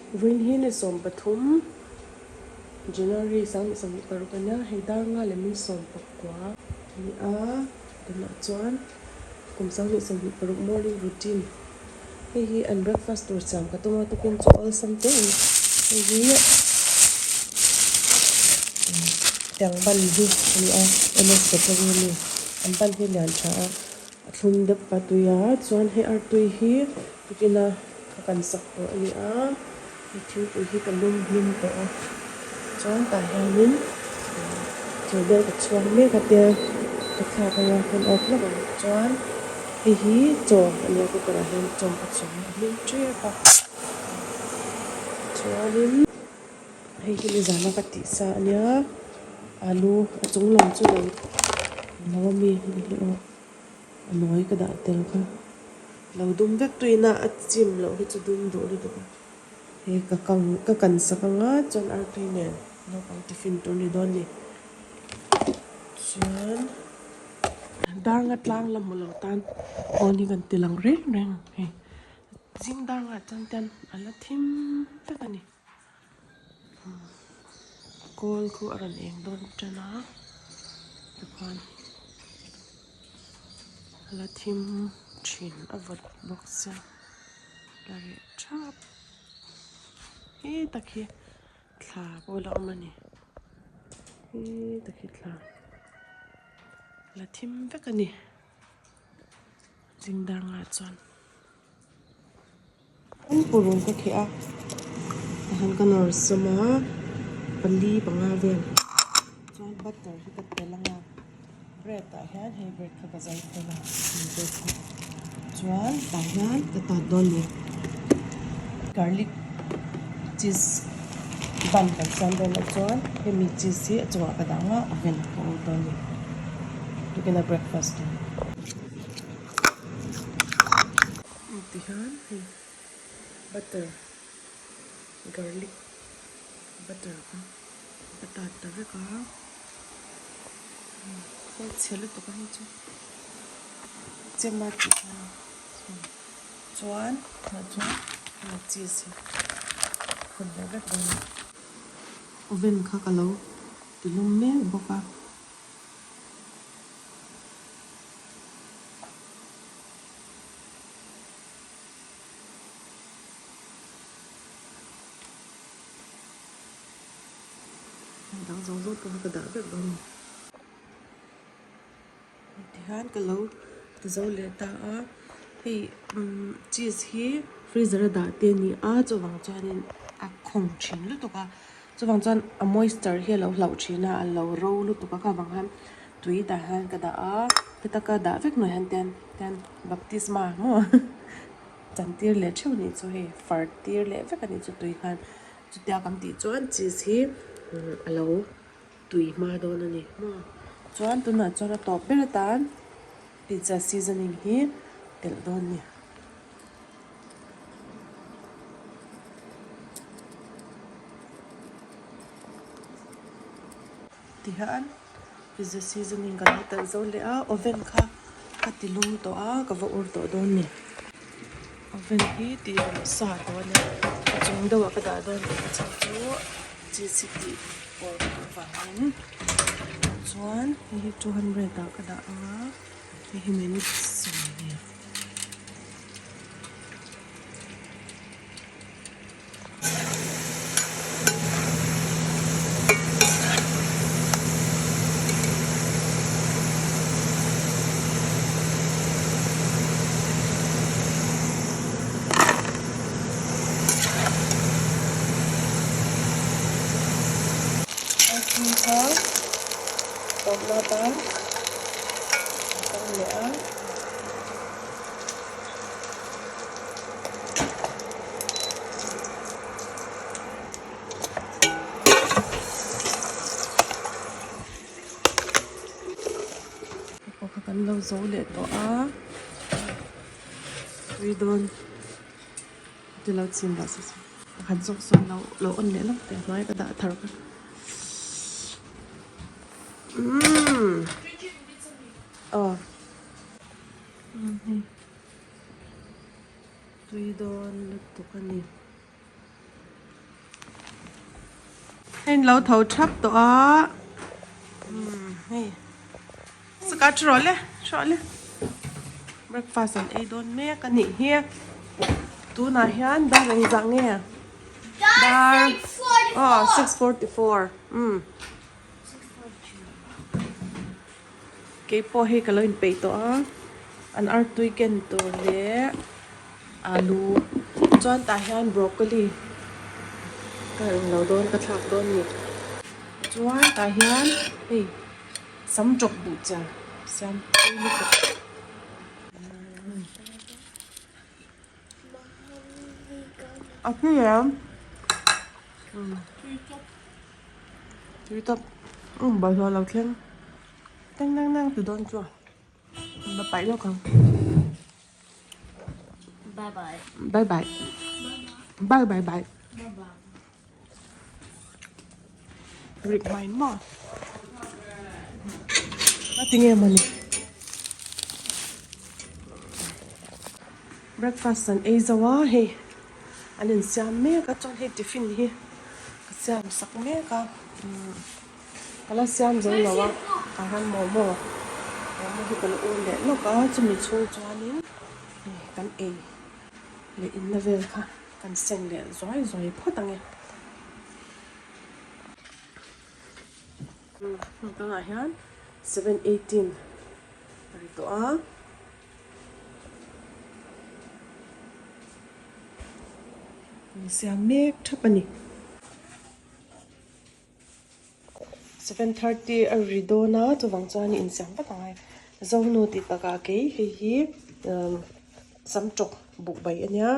Vawiin hi ni 13 January 2026 a nia, hei dar nga leh min 19 a ni a, tunah chuan kum 2026 morning routine hei hi an breakfast tur siam ka tum a tukin chu awlsam teh a ni, hei hi tiang ban hi a ni a M_S bakery a ni, an ban hi lian tha a. A thlum deuh a tui a, chuan hei artui hi tukina ka kan sak tawh a ni a, hei thingpui hi ka lum hlim tawh a, chuan tah hianin chaw bel ka chhuang mek a tel ka thlak anga ka en off hlauh ang, chuan hei hi chaw a nia cooker ah hian chaw ka chhum a hlim tep a, chuanin hei hi nizana ka tih sa a nia alu a chung lam chu lo lo ami hei hi aw. A nawi ka dah tel kha. Lo dum vek tuina a chim loh hi chu dum duh lutuk a. Hei ka kang ka kan sak anga chuan artui nen naupang tiffin tur ni dawn ni. Chuan dar nga tlang la hmu lo tan pawn hi kan ti lang reng reng hei zing dar ngah chuan ten a la thim vek a ni. Kawl khu a rawn eng dawn tan a tikhuan a la thim thin a vawt bawk sia la reh thap he tak hi thla pawh la awm a ni he tak hi thla la thim vek a ni zing dar ngah chuan. Purun ka kheh a tihian ka nawr sawm a pali panga vel chuan butter hi ka telh ang a bread ah hian hei bread kha ka zai phel a bread kha chuan tah hian ka tat dawn a ni garlic cheese bun kan siam dawn loh chuan hemi cheese hi a chungah ka dah ang a oven ah ka ur dawn a ni tukina breakfast tur. Tihian hei butter garlic butter kha a tat ta vek a khawl chhe lutuk a hei chu chem a tih kha chuan tah chuan hemi cheese hi phun leh vek dawn a ni oven kha ka lo ti lum mek bawk a. Dang zawng zawng pawh kha ka dah vek dawn a ni. Tihian ka lo ti zo leh ta a, hei umm cheese hi freezer a dah te a ni a chuvang chuanin a khawng thin lutuk a, chuvang chuan a moisture hi a lo hlauh thin a, a lo ro lutuk a ka vang hian tui tah hian ka dah a, heta ka dah vek hnuai hian tian tian baptisma maw chantir leh theuh a nih chu hei far tir leh vek a nih chu tui khan chutia kan tih chuan cheese hi a lo tui hma dawn a ni maw chuan tunah chuan a tawp ber atan pizza seasoning hi telh dawn a ni. Tihian pizza seasoning ka lo telh zo leh a oven kha ka ti lum tawh a ka va ur tawh dawn a ni oven hi tih lum sa tawh a nia a chung deuh ah ka dah dawn tih ka chhan chu cheese hi tih pawr ka duh vangin chuan hei hi 200 ah ka dah ang a hei hi minute 20. Pawh kha kan lo zo leh tawh a tui dawn ti lo chin lah se pakhat zawk sawn lo lo on leh lawk teh hnuai ka dah thar kha umm aw. Tui dawn lutuk a ni. Hei an lo tho thap tawh a umm hei saka thu rawh le thu rawh le breakfast an ei dawn mek a nih hi tunah hian dar engzah nge dar aw 6:44 umm keipawh hei ka lo inpeih tawh a an artui ken tur leh alu chuan tah hian broccoli ka englo dawn ka thlak dawn a ni chuan tah hian hei sam tawp buh chian siam tui lutuk. A tui em? Tui tawp. Umm bawlhhlawh lo thleng teng teng teng ti dawn chu va paih lawk ang. Bye bye. Bye bye. Bye bye bye. Rik mai maw? A ti nge mawni? Breakfast an ei zo a hei an insiam mek a chuan hei tiffin hi ka siam sak mek a umm ka la siam zo lo a tah hian momo momo hi ka la ur leh lawk a chumi chhung chuanin hei kan ei leh inna vel kha kan seng leh zuai zuai phawt ang e. Umm tunah hian 7:18 a ri tawh a. Insiam mek thap a ni. 7:30 a ri dawn a chuvang chuan insiam vat angai. Zonu tih takah kei hei hi umm samtawk buk bai a nia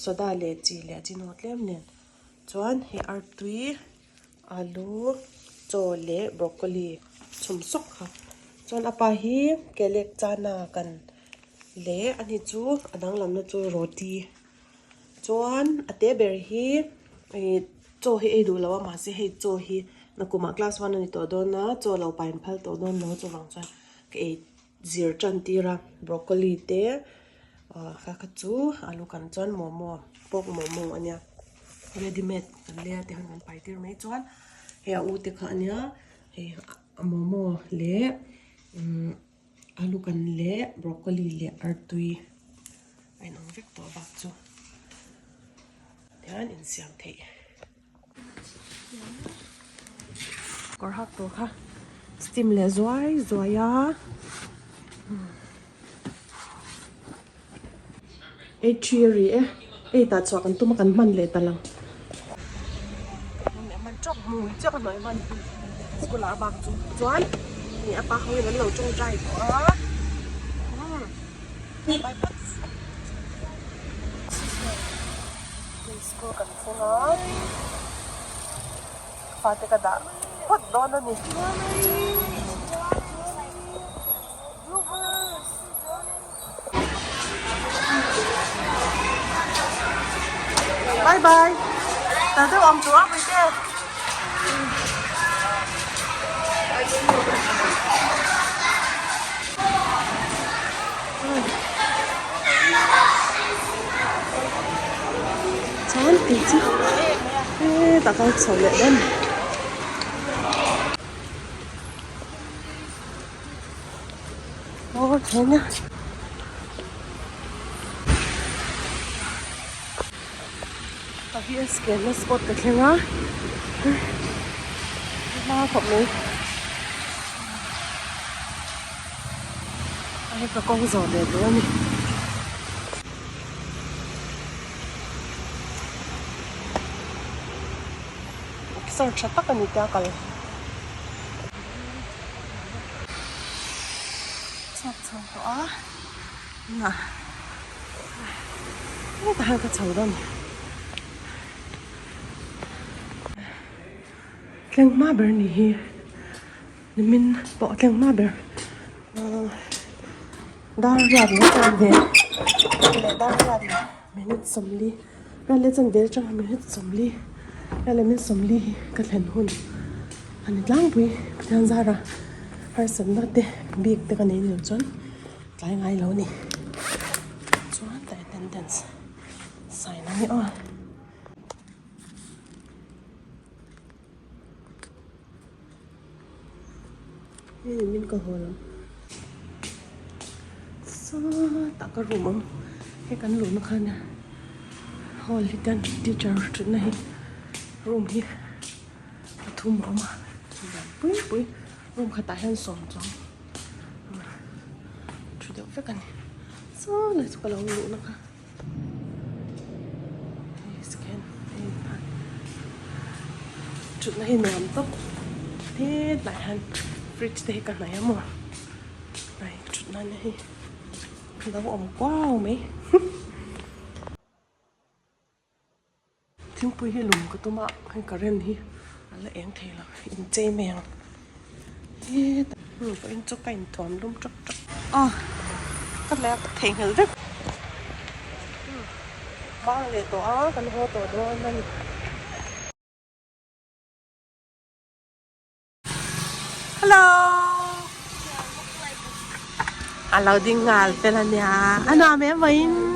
soda leh chi leh a chino tlem nen chuan hei artui alu chaw leh broccoli chhum sawk kha chuan a pa hi kelek chana kan leh ani chu a danglamna chu roti chuan a te ber hi ih chaw hi ei duh lo a mahse hei chaw hi nakumah class one a ni tawh dawn a chaw lo pain phal tawh dawn lo chuvang chuan ka ei zir tan tir a broccoli te ah kha kha chu alu kan chuan momo pork momo a nia ready made kan lei a tihian kan pai tir mai chuan hei a u te kha a nia hei momo leh umm alu kan leh broccoli leh artui a inawm vek tawh bak chu tihian insiam theih. Kawr hak tur kha steam leh zuai zuai a ei thi a ri e ei tah chhuah kan tum a kan hman leh ta lo school ah bak chu chuan ih a pa ho in an lo tawngtai tawh a bye bye. School kan thleng a fate ka dah phawt dawn a ni. Bye bye tah deuh awm tur a puite. Chuan tih chu hetah kal chho leh dawn a ni. Aw thleng a. Ka VSK na spot ka thleng a hma khawp mai. A hei ka kawng zawh leh tur a ni. Sir tha tak a ni tia kal. Chhuak chho tawh a nah hetah hian ka chho dawn a ni. Thleng hma ber a nih hi. Nimin pawh thleng hma ber ahh dar riat leh chanve leh dar riat leh minute sawmli riat leh chanve atanga minute sawmli riat leh minute sawmli hi ka thlen hun a ni tlangpui Pathian zara harsatna te bik te ka nei ni lo chuan tlai ngai lo a ni chuan the attendance sign a ni aw. Hei nimin ka haw lam sawtah ka room awm hei kan luhna khan hall hi tan teacher thutna hi room hi pathum a awm a lian pui pui room khatah hian sawm chuang thu deuh vek a ni saw lai chu ka lo luhna kha. Thutna hi nuam tawp hetlai hian fridge te hi ka hnaih a maw hnai thutna na hi a lo awm kuau mai. Thingpui hi lum ka tum a hei current hi a la eng thei lo inchei mai ang hetah hmun pawhin chu ka inthuam lum tawk tawk a ka leh a ka theihnghilh vek bang leh tawh a kan haw tawh dawn a ni. Hello a lo ding nghal fel a nia a nuam em vawiin.